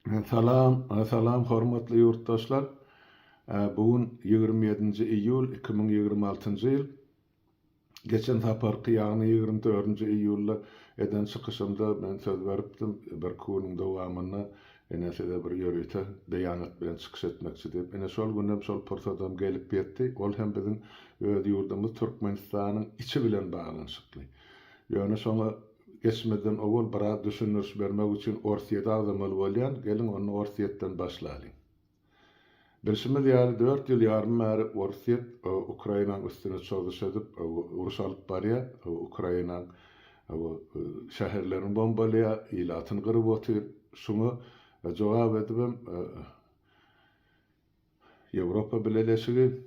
Salam, salam hormatly ýurtdaşlar. Bu gün 27-nji iýul 2026-njy ýyl. Geçen saparky, ýagny 24-nji iýulda eden çykyşymda men söz beripdim, birki günüň dowamynda ine size bir ýörite beýanat bilen çykyş etmekçi diýip. Ine şol günem, şol pursadam gelip ýetdi. Ol hem biziň öz ýurdumyz Türkmenistanyň içi bilen baglanyşykly. Ýöne şoňa Geçmezden owal biraz düşündiriş bermek üçin Orsýeti agzamaly bolýan, geliň onda Orsýetden başlalyň. Bilşimiz ýaly dört ýyl ýarym bäri Orsýet Ukrainaň üstüne çozuş edip uruş alyp barýar, Ukrainaň şäherlerini bombalaýar, ilatyny gyryp otyr. Şuňa jogap edibem Ýewropa Bileleşigi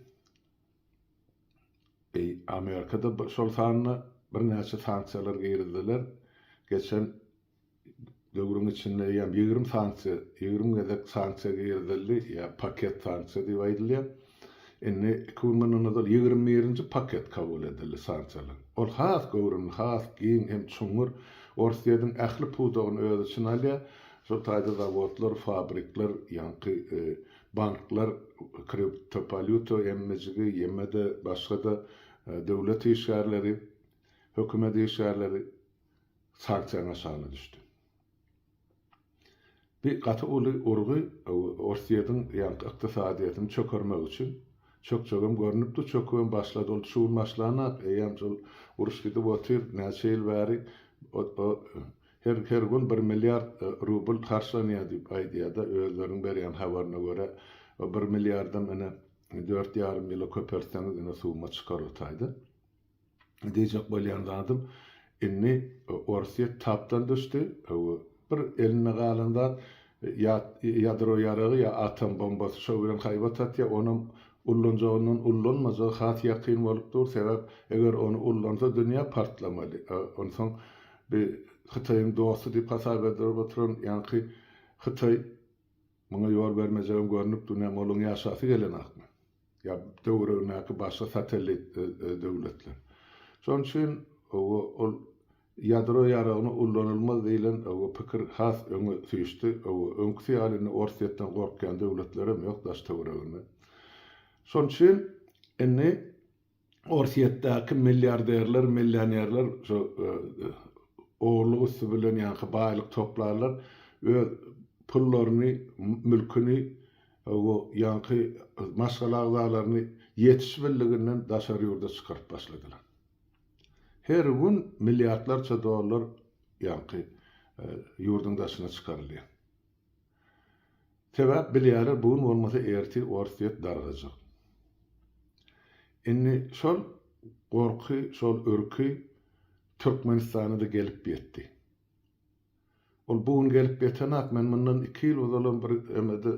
Amerikada şol sanda birnäçe sanksiýalar girizdiler. Geçen döwrüň içinde eýýäm 20 sanksiýa, 20 gezek sanksiýa girizildi, ýa paket sanksiýa diýip aýdylýar. Indi iki gün mundan ozal 21-nji paket kabul edildi sanksiýalar. Ol has göwrümli, has giň hem çuňňur Orsýetiň ähli pudagyny öz içine alýar. Şol taýda zawodlar, fabrikler, ýaňky Banklar kriptowalýuta emmejigi ýeme-de başga-da döwlet işgärleri, hökümet işgärleri sanksiýanyň aşagyna düşdi. Bi gaty uly urgy Orsýetiň ýaňky ykdysadyýetini çökermek üçin. Çökjegem görnüp dur, çökübem başlady. Ol şu gün başlanak, eýýäm şol uruş gidip otyr, näçe ýyl bäri o Her her gün bir milliard rubl harçlanýar diýip aýdýar-da, özleriniň berýän habaryna görä, o bir milliardam ine dört ýarym ýyla köpeltseňiz ine summa çykar o taýda. Diýjek bolýan zadym, indi Orsýet tapdan düşdi, bir elinde galan zat ýa ýadro ýaragy ýa atom bombasy şo bilen haýbat atýar, onam ullanjagyndan ullanmajagy has ýakyn bolup dur, sebäp eger ony ullansa dünýä partlamaly, onsoň Bi Hytaýyň dosty diýip hasap edilip oturan ýaňky Hytaý muňa ýol bermejegem görnüp dur, näme olaň ýaşasy gelenakmy? Ýa töweregindäki başga satellit döwletler. Şonuň üçin ol ýadro ýaragyny ullanylmaz diýlen pikir has öňe süýşdi. Öňküsi ýaly indi Orsýetden gorkýan döwletlerem ýok daş töwereginde. Şonuň üçin indi Orsýetdäki milliarderler, millionerler şo ogurlyk üsti bilen ýaňky baýlyk toplarlar, öz pullaryny, mülküni we ýaňky maşgala agzalaryny ýetişibildiginden daşary ýurda çykaryp başladylar. Her gün milliardlarça dollar ýaňky ýurduň daşyna çykarylýar. Sebäp bilýärler bu gün bolmasa ertir Orsýet dargajak. Indi şol gorky, şol ürki Türkmenistana-da gelip ýetdi. Ol bu gün gelip ýetenak, men mundan iki ýyl ozalam bir emede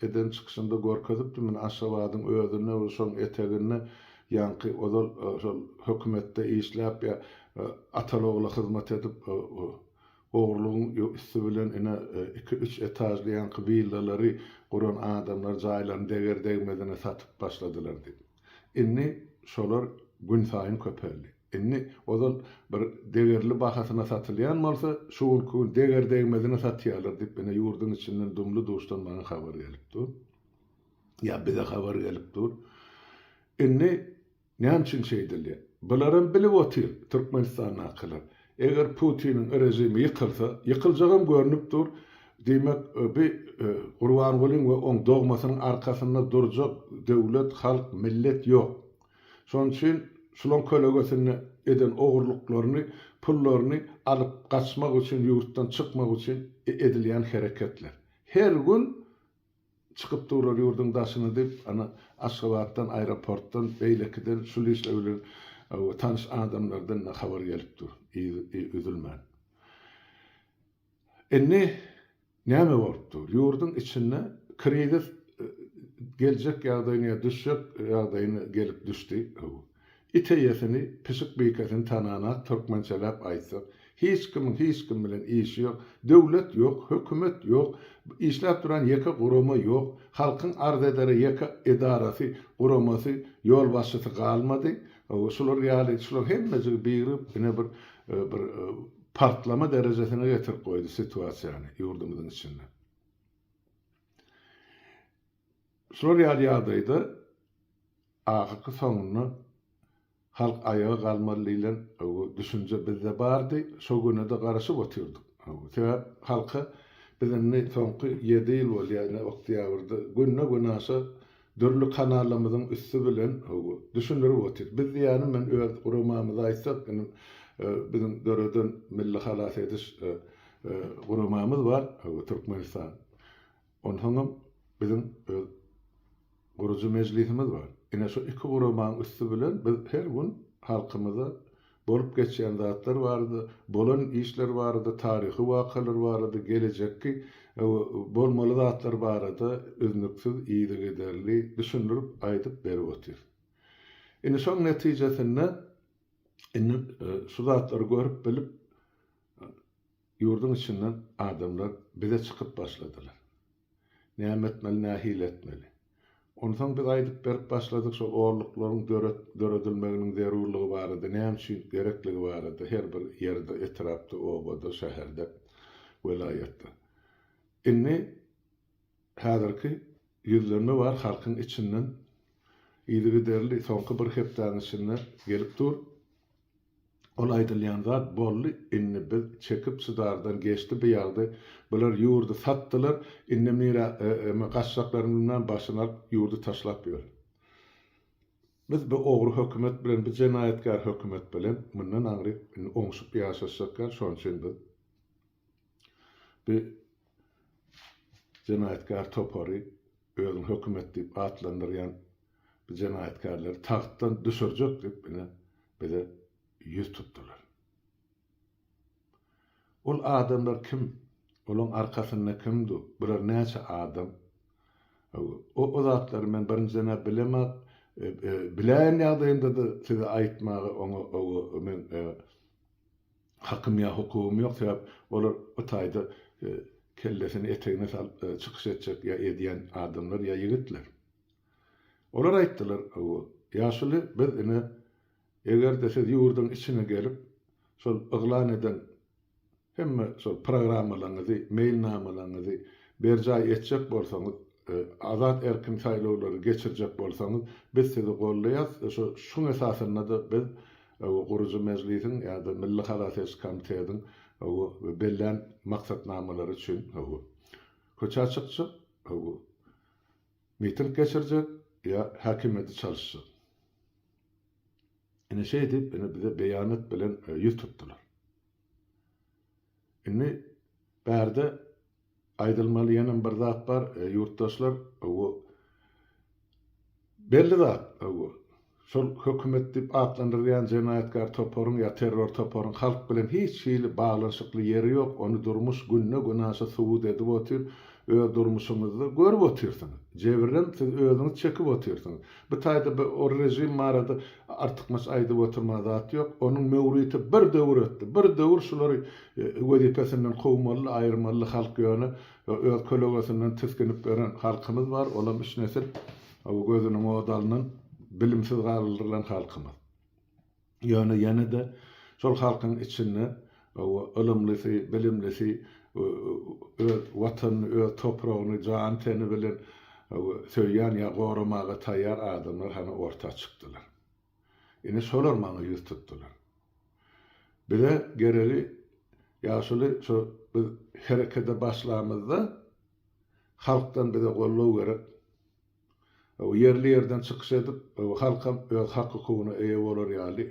eden çykyşymda görkezipdim, indi Aşgabadyň özünde we şoň eteginde ýaňky ozal şol hökümetde işläp ýa ataly-ogla hyzmat edip Ogurlygyň üsti bilen ine iki-üç etažly ýaňky willalary guran adamlar jaýlaryny deger-degmezine satyp başladylar diýip. Indi şolar günsaýyn köpeldi. Indi ozal bir degerli bahasyna satylýan bolsa, şu günki gün deger-degmezine satýarlar diýip ine ýurduň içinden dumly-duşdan maňa habar gelip dur. Ýa bize habar gelip dur. Indi Näme üçin şeýdilýär? Bularam bilip otyr, Türkmenistandakylar. Eger Putiniň režimi ýykylsa, ýykyljagam görnüp dur, diýmek, bi Gurbangulyň we oň dogmasynyň arkasynda durjak döwlet, halk, millet ýok. Şonuň üçin şulaň kölegesinde eden ogurlyklaryny, pullaryny alyp gaçmak üçin, ýurtdan çykmak üçin edilýän hereketler. Her gün Çykyp durlar ýurduň daşyna diýip, ana, Aşgabatdan, aeroportdan, beýlekiden şul işler bilen tanyş adamlardan habar gelip dur, yzy üzülmän. Indi näme bolup dur? Ýurduň içinde krizis geljek ýagdaýyna ýa düşjek ýagdaýyna gelip düşdi. It eýesini, pişik bikesini tananak türkmençeläp aýtsak, hiç kimiň hiç kim bilen işi ýok, döwlet ýok, hökümet ýok, işläp duran ýeke gurama ýok, halkyň arz edere ýeke edarasy, guramasy, ýolbaşçysy galmady. Şular ýaly, şularyň hemmejigi birigip ine bir bir partlama derejesine getirip goýdy situasiýany ýurdumyzyň içinde. Şular ýaly ýagdaýda ahyrky soňunda halk aýaga galmaly diýlen düşünje bizde bardy, şo güne-de garaşyp otyrdyk. Sebäp halka biz indi soňky ýedi ýyl bolýar ine oktýabrda günde-günaşa dürli kanallarymyzyň üsti bilen düşündirip otyrys. Biz diýýänim men öz guramamyzy aýtsak indi biziň döreden Milli halas ediş guramamyz bar Türkmenistan. Onsoňam biziň öz gurujy mejlisimiz bar. Ine şu iki guramaň üsti bilen biz her gün halkymyza bolup geçýän zatlar barada, bolan işler barada, taryhy wakalar barada, gelejekki bolmaly zatlar barada üznüksiz, yzygiderli düşündirip, aýdyp berip otyrys. Indi şoň netijesinde indi şu zatlary görüp bilip Ýurduň içinden adamlar bize çykyp başladylar. Näme etmeli, nähili etmeli? Onsoň biz aýdyp berip başladyk şol orluklaryň döret, döredilmeginiň zerurlygy barada, näme üçin gerekligi barada her bir ýerde, etrapda, obada, şäherde, welaýatda. Indi häzirki ýüzlenme bar halkyň içinden yzygiderli soňky bir hepdäniň içinde gelip dur. Ol aýdylýan zat boldy, indi biz çekip çydardan geçdi bu ýagdaý, bular ýurdy satdylar, indem nirä gaçjaklaryny bilmän başyny alyp ýurdy taşlap ýör. Biz bu ogry hökümet bilen, bu jenaýatkär hökümet bilen mundan aňryk indi oňşup ýaşaşjak däl, şonuň üçin biz bu jenaýatkär topary özüň hökümet diýip atlandyrýan bu jenaýatkärleri tagtdan düşürjek diýip ine bize ýüz tutdular. Ol adamlar kim? Olaň arkasynda kim dur? Bular näçe adam? O o zatlary men birinjiden-ä bilemok. Biläýen ýagdaýymda-da size aýtmaga oňa o men hakym ýa hukugym ýok. Sebäp olar o taýda kellesini etegine salyp çykyş etjek ýa edýän adamlar ýa ýigitler. Olar aýtdylar, Hawa, ýaşuly, biz ine, eger-de siz ýurduň içine gelip, şol yglan eden hemme şol programmalaryňyzy, meýilnamalaryňyzy berjaý etjek bolsaňyz, azat erkin saýlawlary geçirjek bolsaňyz, biz sizi goldaýas, şo şuň esasynda-da biz, hawa, gurujy mejlisiň ýa-da Milli halas ediş komitetiň, hawa, bellän maksatnamalary üçin, hawa, köçä çykjak, hawa, Miting geçirjek ýa häkimiýeti çalyşjak. Ine şeýdip ine bize beýanat bilen ýüz tutdular. Indi bärde aýdylmaly ýenem bir zat bar, ýurtdaşlar, bu belli zat, bu Şol hökümet diýip atlandyrylýan jenaýatkär toparyň ýa terror toparyň halk bilen hiç hili baglanyşykly ýeri ýok, ony durmuş günde-günaşa subut edip otyr, öz durmuşyňyzda görüp otyrsyňyz. Jebirem siz özüňiz çekip otyrsyňyz. Bu taýda bu o režim barada artykmaç aýdyp oturma zat ýok. Onuň möwriti bir döwür ötdi. Bir döwür şulary wezipesinden kowmalydy, aýyrmalydy halk ýöne öz kölegesinden tisginip ýören halkymyz bar, olam üç nesil. Hawa, gözüniň ody alnan, bilimsiz galdyrylan halkymyz. Ýöne ýene-de şol halkyň içinde hawa, ylymlysy, bilimlisi, öz Watanyny, öz topragyny jany-teni bilen hawa, söýýän ýa goramaga taýýar adamlar hany orta çykdylar. Ine şolar maňa ýüz tutdular. Bize geregi ýaşuly şo biz herekede başlamyzda Halkdan bize goldaw gerek. Ýerli ýerden çykyş edip, halkam öz hak-hukugyna eýe bolar ýaly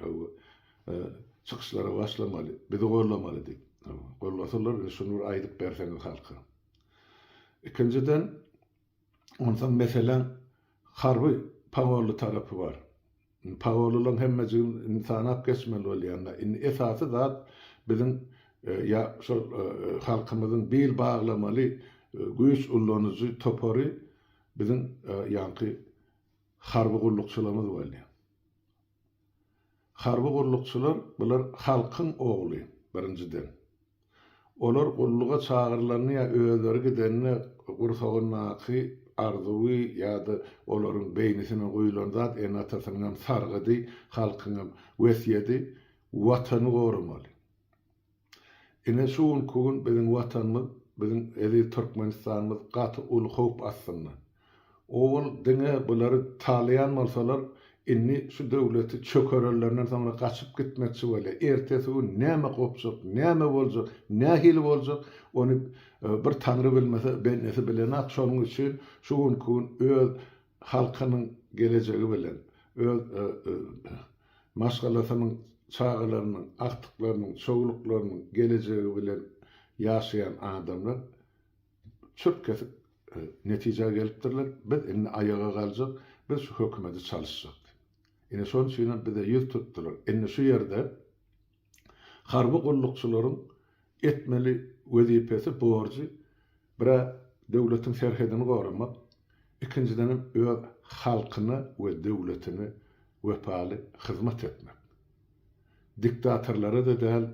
çykyşlara başlamaly, bizi goldamaly diýip. Goldasalar, indi şuny bir aýdyp berseňiz halka. Ikinjiden, onsoň meseläň harby pagonly tarapy bar. Indi pagonlylaryň hemmejigini indi sanap geçmeli bolýan-da. Indi esasy zat biziň ýa şol halkymyzyň bil baglamaly güýç ullanyjy topary biziň ýaňky harby gullukçylarymyz bolýar. Harby gullukçylar bular halkyň ogly birinjiden. Olar gulluga çagyrylanda ýa özleri gidende gursagyndaky arzuwy ýa-da olaryň beýnisine guýlan zat ene-atasynyňam sargydy, halkyňam wesýedi, Watany goramaly. Ine şu günki gün biziň Watanymyz, biziň eziz Türkmenistanymyz gaty uly howp astynda. Owal diňe bulary talaýan bolsalar, indi şu döwleti çökerellerinden soňra gaçyp gitmekçi bolýar. Ertesi gün näme gopjak, näme boljak, nähili boljak, ony bir Taňry bilmese, bendesi bilenak. Şonuň üçin şu günki gün öz halkynyň gelejegi bilen, öz maşgalasynyň, çagalarynyň, agtyklarynyň, çowluklarynyň gelejegi bilen ýaşaýan adamlar çürt-kesik netijä gelipdirler, biz indi aýaga galjak, biz şu hökümeti çalyşjak diýip. Ine şonuň üçinem bize ýüz tutdular. Indi şu ýerde harby gullukçylaryň etmeli wezipesi, borjy bir-ä döwletiň serhedini goramak, ikinjidenem öz halkyna we döwletine wepaly hyzmat etmek. Diktatorlara-da däl,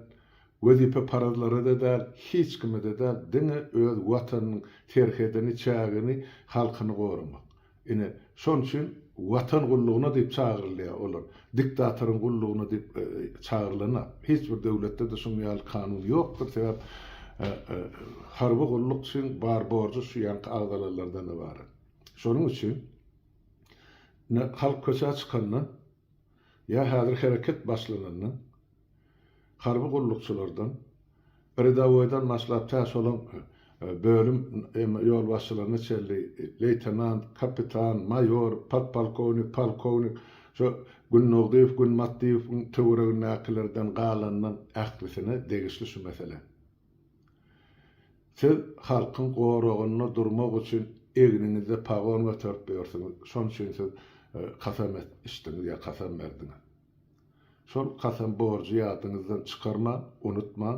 wezipeparazlara-da däl, hiç kime-de däl, diňe öz Watanynyň serhedini, çägini, halkyny goramak. Ine, şonuň üçin Watan gullugyna diýip çagyrylýar olar. Diktatoryň gullugyna diýip çagyrylanok. Hiç bir döwletde-de şunuň ýaly kanun ýokdur, sebäp harby gullukçyň bar borjy şu ýaňky agzalanlardan ybarat. Şonuň üçin, ine, halk köçä çykanda, Ýa häzir hereket başlananda harby gullukçylardan, redawoýdan başlap tä şolaň bölüm ýolbaşçylaryna çenli leýtenant, kapitan, maýor, podpolkownik, polkownik, şo Gündogdyýew, Günmatdyýewiň töweregindäkilerden galandan ählisine degişli şu mesele. Siz halkyň goragynda durmak üçin egniňizde pagon göterip ýörsüňiz, şonuň üçin siz kasam içdiňiz ýa kasam berdiňiz. Şol kasam borjy ýadyňyzdan çykarmaň, unutmaň,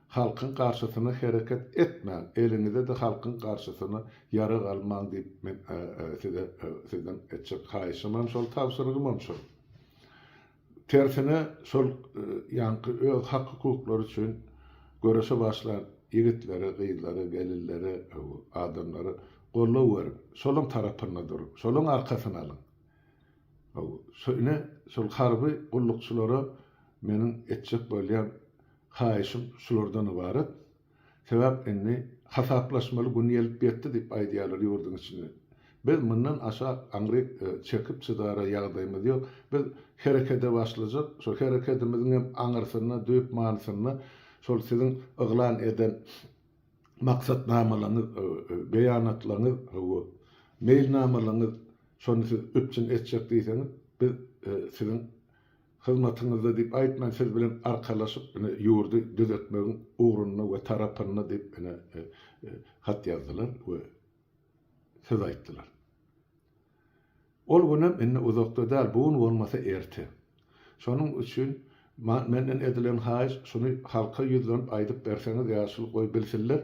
halkyň garşysyna hereket etmäň, eliňize-de halkyň garşysyna ýarag almaň diýip men size sizden etjek haýyşymam şol, tabşyrygymam şol. Tersine, şol ýaňky öz hak-hukuklary üçin göreşe başlan ýigitlere, gyzlara, gelinlere, adamlara goldaw beriň. Şolaň tarapynda duruň. Şolaň arkasyny alyň. Şu ine, şol harby gullukçylara meniň etjek bolýan haýyşym şulardan ybarat. Sebäp indi hasaplaşmaly gün gelip ýetdi diýip aýdýarlar ýurduň içinde. Biz mundan aşak aňryk çekip çydara ýagdaýymyz ýok. Biz herekede başlajak, şol herekedimiziň hem aňyrsynda, düýp manysynda şol siziň yglan eden maksatnamalaryňyz, beýanatlaryňyz, hawa, meýilnamalaryňyz, şony siz üpjün etjek diýseňiz, biz siziň Hyzmatyňyzda diýip aýtman siz bilen arkalaşyp ine ýurdy düzetmegiň ugrunda we tarapynda diýip ine hat ýazdylar we söz aýtdylar. Ol günem indi uzakda däl bu gün bolmasa erte. Şonuň üçin menden edilen haýyş şuny halka ýüzlenip aýdyp berseňiz ýaşuly goý bilsinler.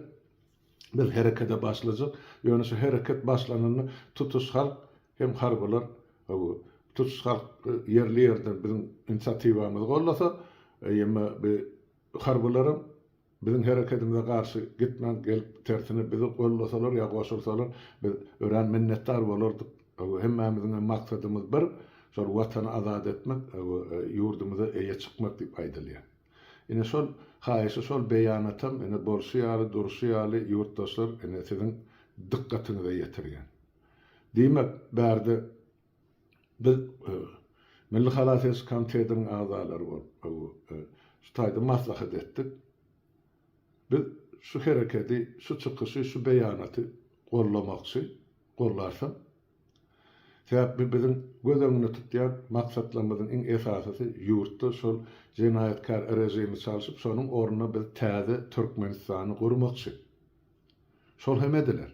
Biz herekede başlajak. Ýöne şu hereket başlananda tutuş halk hem harbylar, tutuş halk ýerli-ýerden biziň inisiatiwamyzy goldasa, ýa bi harbylaram biziň herekedimize garşy gitmän gelip tersine bizi goldasalar ýa goşulsalar biz örän minnetdar bolardyk. Hemmämiziň hem maksadymyz bir, şol Watany azat etmek, ýurdumyza eýe çykmak diýip aýdylýar. Ine şol haýyşy şol beýanatam ine bolşy ýaly durşy ýaly ýurtdaşlar ine siziň dykgatyňyza ýetirýän. Diýmek bärde biz Milli halas ediş komitetiniň agzalary bolup şu taýda maslahat etdik. Biz şu herekedi şu çykyşy şu beýanaty gollamakçy gollarsak Sebäp bu biziň göz öňünde tutýan maksatlarymyzyň iň esasysy ýurtda şol jenaýatkär režimi çalşyp, şonuň ornuna biz täze Türkmenistany gurmakçy. Şol hem ediler.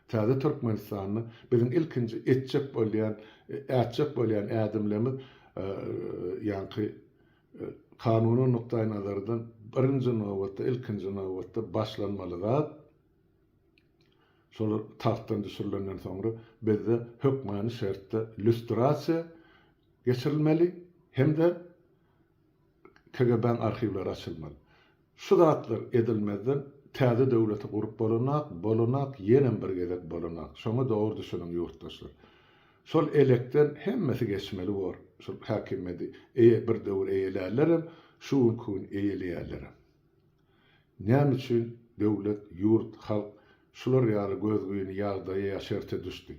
Täze Türkmenistanda biziň ilkinji etjek bolýan, ätjek bolýan ädimlerimiz ýaňky kanuny nukdaýnazardan birinji nobatda, ilkinji nobatda başlanmaly zat, Şolar tagtdan düşürilenden soňra bizde hökmany şertde lýustrasiýa geçirilmeli hem-de KGB-niň arhiwleri açylmaly. Şu zatlar edilmezden täze döwleti gurup bolanak, bolanak, ýenem bir gezek bolanak. Şoňa dogry düşüniň ýurtdaşlar. Şol elekden hemmesi geçmeli bor. Şol häkimiýeti eýe bir döwür eýelärlerem, şu günki gün eýeleýärlerem. Näme üçin döwlet, ýurt, halk şular ýaly gözgyny ýagdaýa ýa şerte düşdi?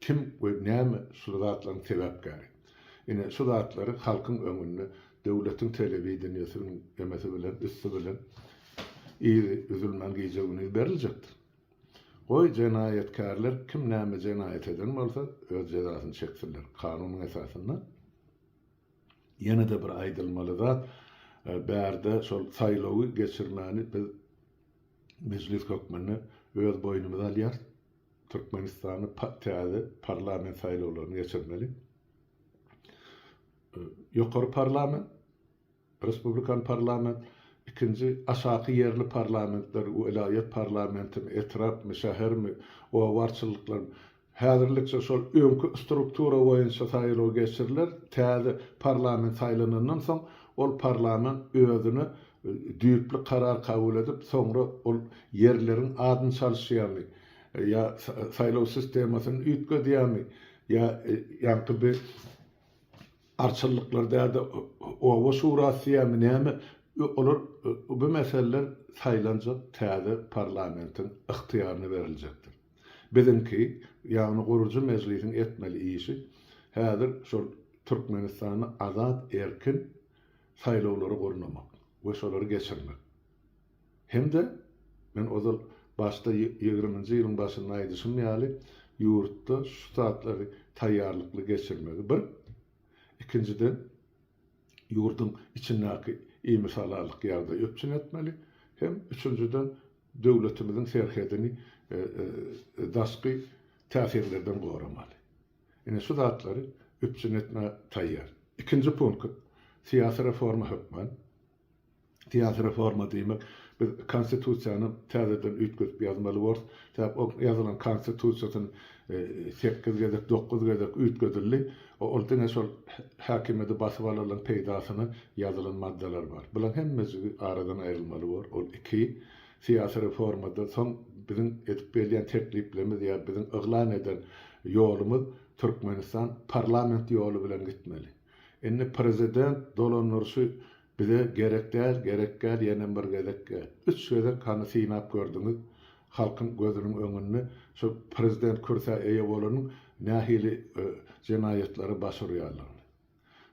Kim we näme şu zatlaryň sebäpkäri? Ine, şu zatlary halkyň öňünde döwletiň telewideniýesiniň emesi bilen, üsti bilen yzy üzülmän gije-gündiz beriljekdir. Goý, jenaýatkärler kim näme jenaýat eden bolsa, öz jezasyny çeksinler, kanunyň esasynda. Ýene-de bir aýdylmaly zat, bärde şol saýlawy geçirmäni biz mejlis hökmünde öz boýnumyza alýarys. Türkmenistanda täze parlament saýlawlaryny geçirmeli. Ýokary parlament, respublikan parlament, ikinji aşaky ýerli parlamentler, welaýat parlamentimi, etrapmy, şähermi, oba arçynlyklarymy, häzirlikçe şol öňki struktura boýunça saýlaw geçiriler, täze parlament saýlanandan soň ol parlament özüne düýpli karar kabul edip, soňra ol ýerleriň adyny çalyşýarmy, ýa saýlaw sistemasyny üýtgedýärmi, ýa ýaňky bi arçynlyklar däl-de oba şurasy diýýärmi näme, olar bu meseleler saýlanjak täze parlamentiň ygtyýaryna beriljekdir. Biziňki, ýagny gurujy mejlisiň etmeli işi häzir şol Türkmenistanda azat erkin saýlawlary gurnamak we şolary geçirmek. Hem-de, men ozal başda ýigriminji ýylyň başynda aýdyşym ýaly, ýurtda şu zatlary taýýarlykly geçirmegi bir, ikinjiden, ýurduň içindäki imisalalyk ýagdaýy üpjün etmeli, hem üçünjiden, döwletimiziň serhedini daşky täsirlerden goramaly. Ine şu zatlary üpjün etmä taýýar. Ikinji punkt, syýasy reforma hökman. Syýasy reforma diýmek, biz Konstitusiýany täzeden üýtgedip ýazmaly borus. Sebäp ol ýazylan Konstitusiýasyny sekiz gezek, dokuz gezek üýtgedildi. Ol diňe şol häkimiýeti basyp alanlaryň peýdasyna ýazylan maddalar bar. Bularyň hemmejigi aradan aýrylmaly bor. Ol iki. Syýasy reformada soň biziň edip gelýän tekliplerimiz ýa biziň yglan eden ýolumyz Türkmenistan parlament ýoly bilen gitmeli. Indi prezident dolandyryşy bize gerek däl, gerek gel ýenem bir gezek gel. Üç gezek hany synap gördüňiz halkyň gözüniň öňünde şu prezident kürsä eýe bolanyň nähili jenaýatlara baş urýanlygyny.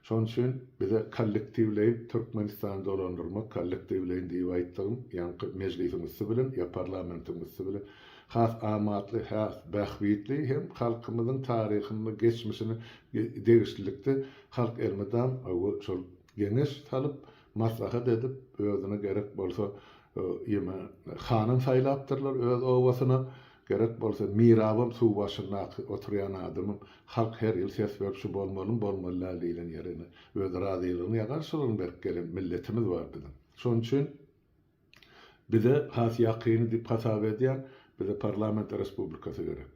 Şonuň üçin bize kollektiwleýin Türkmenistany dolandyrmak, kollektiwleýin diýip aýtdygym, ýaňky Mejlisiň üsti bilen ýa parlamentiň üsti bilen has amatly, has bähbitli hem halkymyzyň taryhyna, geçmişine degişlilikde halk elmydam şol geňeş salyp, maslahat edip, özüne gerek bolsa ýeme hanam saýlapdyrlar öz obasyna, Gerek bolsa mirabam suw başyndaky oturýan adamam halk her ýyl ses berip şu bolmalymy bolmaly däl diýlen ýerine öz razylygyny ýa garşylygyny berip gelen milletimiz bar biziň. Şonuň üçin bize has ýakyny diýip hasap edýän bize parlament respublikasy gerek.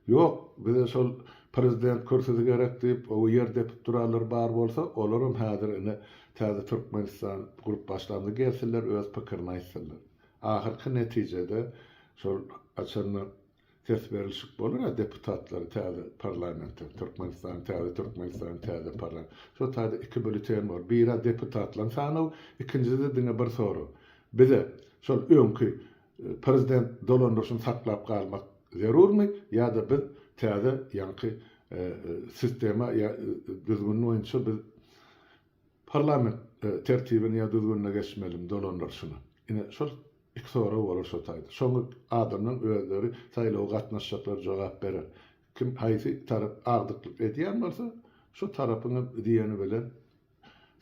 Ýok bize şol prezident kürsüsi gerek diýip o ýer depip duranlar bar bolsa olaram häzir ine täze Türkmenistan gurup başlamda gelsinler öz pikirini aýtsynlar. Ahyrky netijede şol haçanda ses berilişik bolar-a deputatlary täze parlamente, Türkmenistanyň täze Türkmenistanyň täze parlament. Şo taýda iki býulleten bor. Biri deputatlaryň sanawy, ikinjisi-de diňe bir sorag. Bize şol öňki prezident dolandyryşyny saklap galmak zerurmy ýa-da biz täze ýaňky sistema ýa düzgün boýunça biz Parlament tertibine ýa düzgünine geçmelimi dolandyryşyna? Ine, şol iki sorag bolar şo taýda. Şoňa adamlaň özleri saýlawa gatnaşjaklar jogap berer. Kim haýsy tarap agdyklyk edýän bolsa, şo tarapyňam diýeni bilen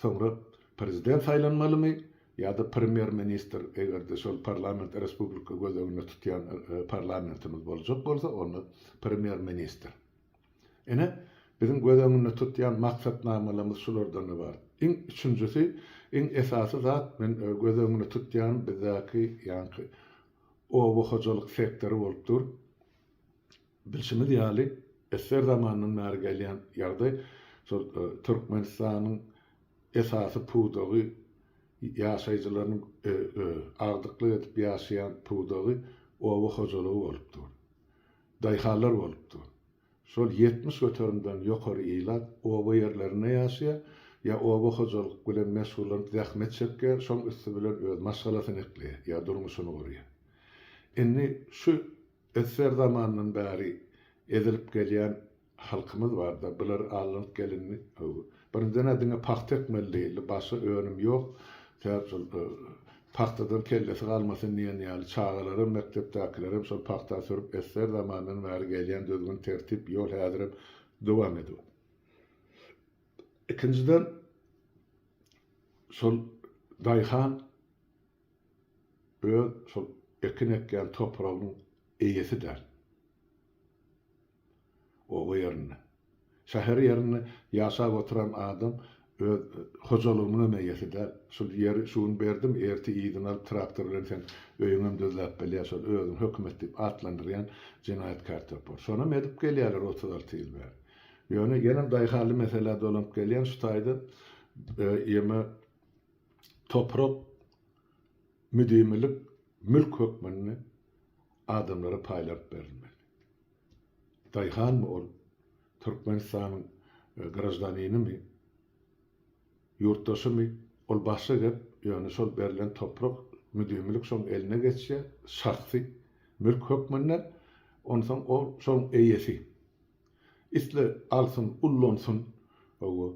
soňra prezident saýlanmalymy ýa-da premýer-ministr, eger-de şol parlament respublika göz öňünde tutýan parlamentimiz boljak bolsa, onda premýer-ministr. Ine, biziň göz öňünde tutýan maksatnamalarymyz şulardan ybarat. Iň üçünjisi, iň esasy zat men göz öňünde tutýanym bizdäki ýaňky oba hojalyk sektory bolup dur. Bilşimiz ýaly, SSR zamanyndan bäri gelýän ýagdaý, şol Türkmenistanyň esasy pudagy, ýaşaýjylarynyň agdyklyk edip ýaşaýan pudagy oba hojalygy bolup dur. Daýhanlar bolup dur. Şol 70 göterimden ýokary ilat oba ýerlerinde ýaşaýar, ýa oba hojalyk bilen meşgullanyp zähmet çekýär, şoň üsti bilen öz maşgalasyny ekleýär, ýa durmuşyny gurýar. Indi şu SSR zamanyndan bäri ezilip gelýän. halkymyz bar-da, bular allanyp gelindi. Birinjiden-ä diňe pagta ekmeli diýildi, başga önüm ýok. Sebäp şol pagtadan kellesi galmasyn diýen ýaly çagalaram, mekdepdäkilerem şol pagta sürüp esser zamandan bäri gelýän düzgün-tertip, ýol häzirem dowam edip. Ikinjiden, şol daýhan öz şol ekin ekýän topragynyň eýesi däl. Oba ýerinde. Şäher ýerinde ýaşap oturan adam öz hojalygynyň hem eýesi däl. Şul ýeri şu gün berdim, ertir yzyny alyp traktor bilen seň öýüňem düzläp bilýär şol özüni hökümet diýip atlandyrýan jenaýatkär topar. Şonam edip gelýärler 36 ýyl bäri. Ýöne ýenem daýhanly meselä dolanyp gelýän şu taýda ýeme toprak müdimilik mülk hökmünde adamlara paýlanyp berilmeli. Daýhanmy ol? Türkmenistanyň graždaninimi? Ýurtdaşymy? Ol başga gep, ýöne şol berlen toprak müdimilik şoň eline geçýär, şahsy mülk hökmünde, onsoň ol şoň eýesi. Isle alsyn, ullansyn, hawa,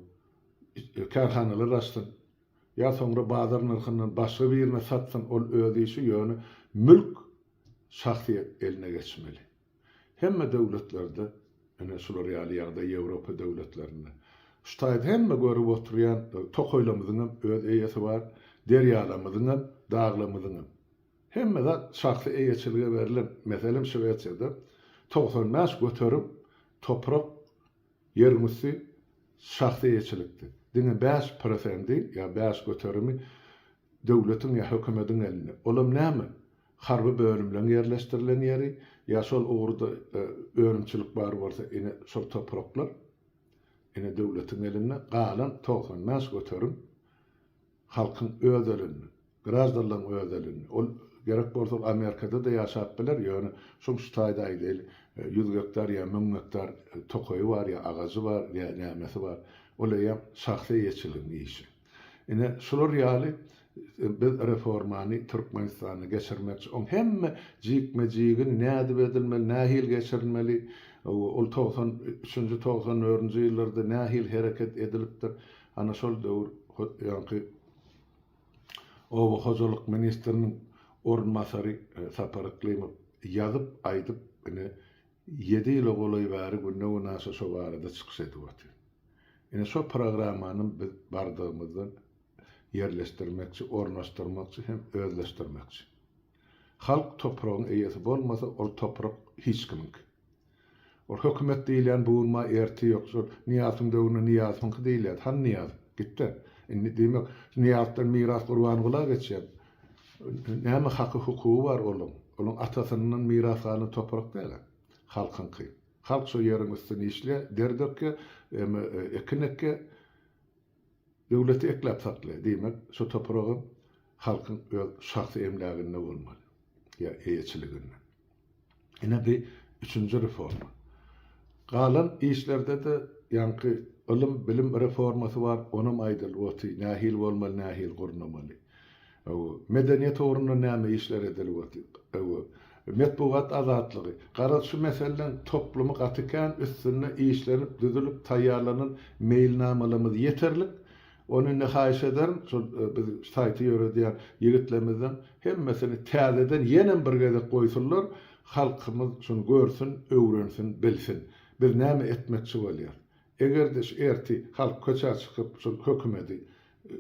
kärhanalar açsyn, ýa soňra bazar nyrhyndan başga birine satsyn, ol öz işi, ýöne mülk şahsyýet eline geçmeli. Hemme döwletlerde ine şular ýaly ýagdaý Ýewropa döwletlerinde. Şu taýda hemme görüp oturýan tokaýlarymyzyňam öz eýesi bar, derýalarymyzyňam, daglarymyzyňam. Hemme zat şahsy eýeçilige berlen. Meselem Şwesiýada 95% toprak ýeriň üsti şahsy eýeçilikde. Diňe bäş prosendi ýa bäş göterimi döwletiň ýa hökümediň elinde. Olam näme? Harby bölümleň ýerleşdirilen ýeri ýa şol ugurda önümçilik bar bolsa ine şol topraklar ine döwletiň elinde. Galan 95% halkyň öz elinde. Graždanlaryň öz elinde. Ol gerek bolsa ol Amerikada-da ýaşap biler, ýöne şoň şu taýda aýdaýly, ýüz gektar ýa müň gektar tokaýy bar ýa agajy bar ýa nämesi bar. Ol eýýäm şahsy eýeçiligiň işi. Ine, şular ýaly biz reformany Türkmenistanda geçirmekçi. Oň hemme jikme-jigini nädip edilmeli, nähili geçirilmeli, ol 93-nji, 94-nji ýyllarda nähili hereket edilipdir, ana şol döwür ýaňky Oba hojalyk ministriniň orunbasary Sapar Yklymow ýazyp, aýdyp, ine, ýedi ýyla golaý bäri günde-günaşa şo barada çykyş edip otyr. Ine, şo programmany biz bardygymyzdan ýerleşdirmekçi, ornaşdyrmakçy hem özleşdirmekçi. Halk topragyň eýesi bolmasa, ol toprak hiç kimiňki. Ol hökümet diýilýän bu gün bar, ertir ýok. Şol Nyýazowyň döwründe Nyýazowyňky diýilýärdi. Hany Nyýazow? Gitdi. Indi diýmek, Nyýazowdan miras Gurbangula geçýär. Näme haky, hukugy bar olaň? Olaň atasyndan miras galan toprak däl-ä. Halkyňky. Halk şo ýeriň üstünde işleýär, der dökýär, ekin ekýär, döwleti ekläp saklaýar. Diýmek, şo topragam halkyň öz şahsy emläginde bolmaly ýa eýeçiliginde. Ine bi üçünji reforma. Galan işlerde-de ýaňky ylym, bilim reformasy bar, onam aýdylyp oty, nähili bolmaly, nähili gurnamaly. Hawa, medeniýet ugrunda näme işler edilip oty. Hawa, metbugat azatlygy. Garaz, şu meseleleň toplumy gaty kän, üstünde işlenip, düzülip, taýýarlanan meýilnamalarymyz ýeterlik. Ony indi haýyş ederin, şol biz saýty ýöredýän ýigitlerimizden hemmesini täzeden ýenem bir gezek goýsunlar, halkymyz şuny görsün, öwrensin, bilsin. Biz näme etmekçi bolýas. Eger-de şu erti halk köçä çykyp şol hökümedi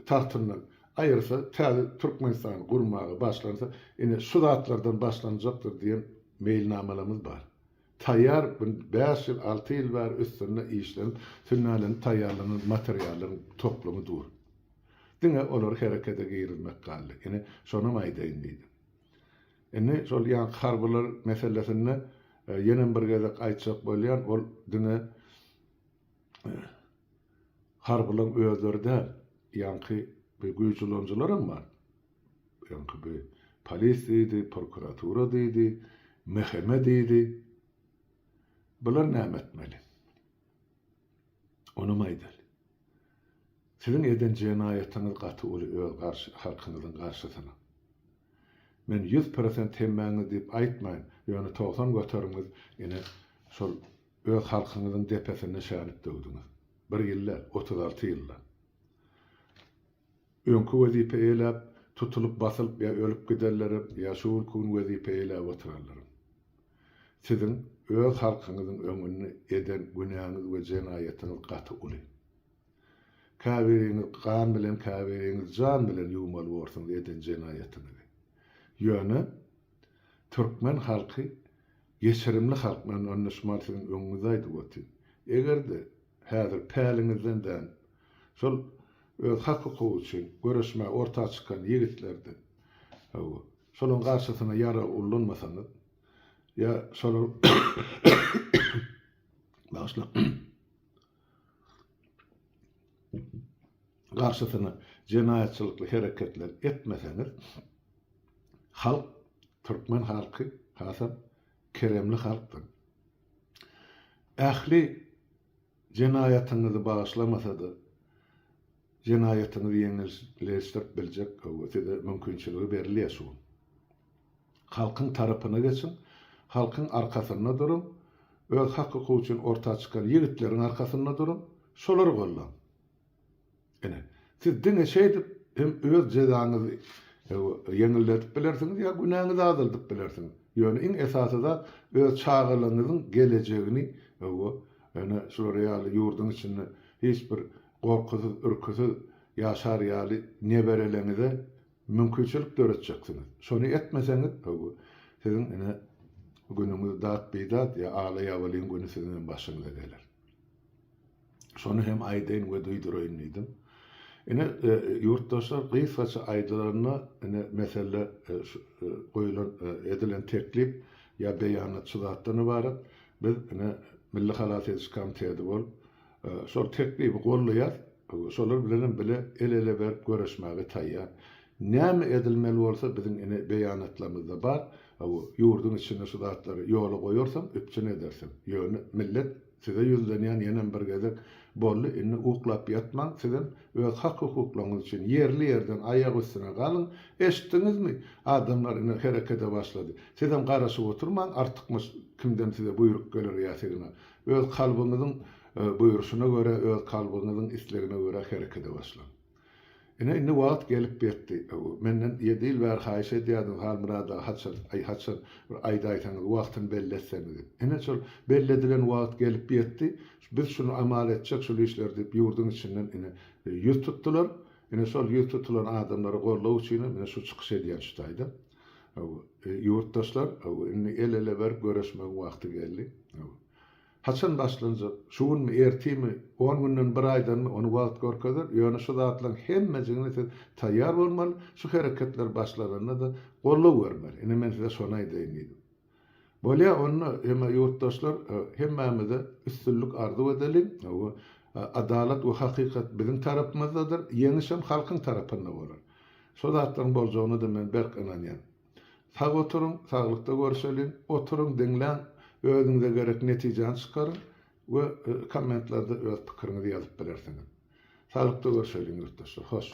tagtyndan aýyrsa, täze Türkmenistany gurmaga başlansa, ine şu zatlardan başlanjakdyr diýen meýilnamalarymyz bar. Taýýar bu bäş ýyl, alty ýyl bäri üstünde işlenip, sünnälenip taýýarlanan materiallaryň toplumy dur. Diňe olary herekete girizmek galdy. Ine, şonam aýdaýyn diýdim. Indi şol ýaňky harbylar meselesinde ýenem bir gezek aýtjak bolýan, ol diňe harbylaryň özleri däl, ýaňky bir güýç ulanyjylaram bar. Ýaňky bi polis diýdi, prokuratura diýdi, MHM diýdi. Bular näme etmeli? Onam aýdaly. Siziň eden jenaýatyňyz gaty uly öz garşy halkyňyzyň garşysyna. Men 100% hemmäňiz diýip aýtmaýyn, ýöne 90 göterimiňiz ine şol. öz halkyňyzyň depesinde şänik döwdüňiz. Bir ýyl däl, 36 ýylda. Öňki wezipe eýläp, tutulyp, basylyp ýa ölüp gidenlerem, ýa şu günki gün wezipe eýläp oturanlaram. Siziň öz halkyňyzyň öňünde eden günäňiz we jenaýatyňyz gaty uly. Käbiriňiz gan bilen, käbiriňiz jan bilen ýuwmaly borsuňyz eden jenaýatyňyzy. Ýöne türkmen halky geçirimli halk, men onda şumal siziň öňüňizde aýdyp otyryn. Eger-de häzir päliňizden dänip, şol öz hak-hukugy üçin göreşmäge orta çykan ýigitlerden, hawa, şolaryň garşysyna ýarag ullanmasaňyz, ýa şolar bagyşlaň, garşysyna jenaýatçylykly hereketler etmeseňiz, halk, türkmen halky hasam keremli halkdyr. Ähli jenaýatyňyzy bagyşlamasa-da, jenaýatyňyzy ýeňilleşdirip biljek size mümkinçiligi berilýär şu gün. Halkyň tarapyna geçiň, halkyň arkasynda duruň, öz hak-hukugy üçin orta çykan ýigitleriň arkasynda duruň, şolary gollaň. Ine, siz diňe şeýdip hem öz jezaňyzy ýeňilledip bilersiňiz ýa günäňizi azaldyp bilersiňiz. Ýöne iň esasy zat öz çagalaryňyzyň gelejegini, hawa, ine, şular ýaly ýurduň içinde hiç bir gorkusyz, ürküsiz ýaşar ýaly nebereleňize mümkinçilik döretjeksiňiz. Şony etmeseňiz, hawa, siziň ine günüňiz dat-bidat ýa ala-ýabalyň güni siziň hem başyňyza geler. Şony hem aýdaýyn we duýduraýyn diýdim. Ine, ýurtdaşlar, gysgaça aýdylanda, ine, mesele goýulan, edilen teklip ýa beýanat şu zatdan ybarat. Biz, ine, Milli halas ediş komiteti bolup, şol teklibi gollaýas, şolar bilenem bile el-ele berip göreşmäge taýýar. Näme edilmeli bolsa biziň ine beýanatlarymyzda bar. Ýurduň içinde şu zatlary ýola goýarsyň, üpjün edersiň. Ýöne millet Size ýüzlenýän ýenem bir gezek, boldy, indi uklap ýatmaň, sizem öz hak-hukuklaryňyz üçin ýerli-ýerden aýak üstüne galyň, eşitdiňizmi? Adamlar ine herekede başlady. Sizem garaşyp oturmaň, artykmaç kimden size buýruk geler ýa signal. Öz kalbyňyzyň buýruşyna görä, öz kalbyňyzyň islegine görä herekede başlaň. Ine, indi wagt gelip ýetdi. Menden ýedi ýyl bäri haýyş edýärdiňiz, Halmyrat aga, haçan, aý, haçan, bir aýdaýsaňyz, wagtyny belli etseňiz diýip. Ine, şol belli edilen wagt gelip ýetdi. Biz şuny amal etjek, şul işleri diýip, ýurduň içinden, ine, ýüz tutdular. Ine, şol ýüz tutulan adamlara goldaw üçinem, ine, şu çykyş edýän şu taýda. Ýurtdaşlar, indi el-ele berip göreşmegiň wagty geldi. Haçan başlanjak, şu günmi, ertirmi, on günden, bir aýdanmy, ony wagt görkezer, ýöne şu zatlaryň hemmejigine siz taýýar bolmaly, şu hereketler başlananda-da goldaw bermeli. Ine, men size şony aýdaýyn diýdim. Bolýa, onda, hemme ýurtdaşlar, hemmämize üstünlik arzuw edeliň. Hawa, adalat we hakykat biziň tarapymyzdadyr, ýeňiş hem halkyň tarapynda bolar. Şo zatlaryň boljagyna-da men berk ynanýan. Sag oturyň, saglykda görşeliň, oturyň, diňläň, özüňize gerek netijäni çykaryň we kommentlerde öz pikiriňizi ýazyp bilersiňiz. Saglykda görşeliň ýurtdaşlar. Hoş.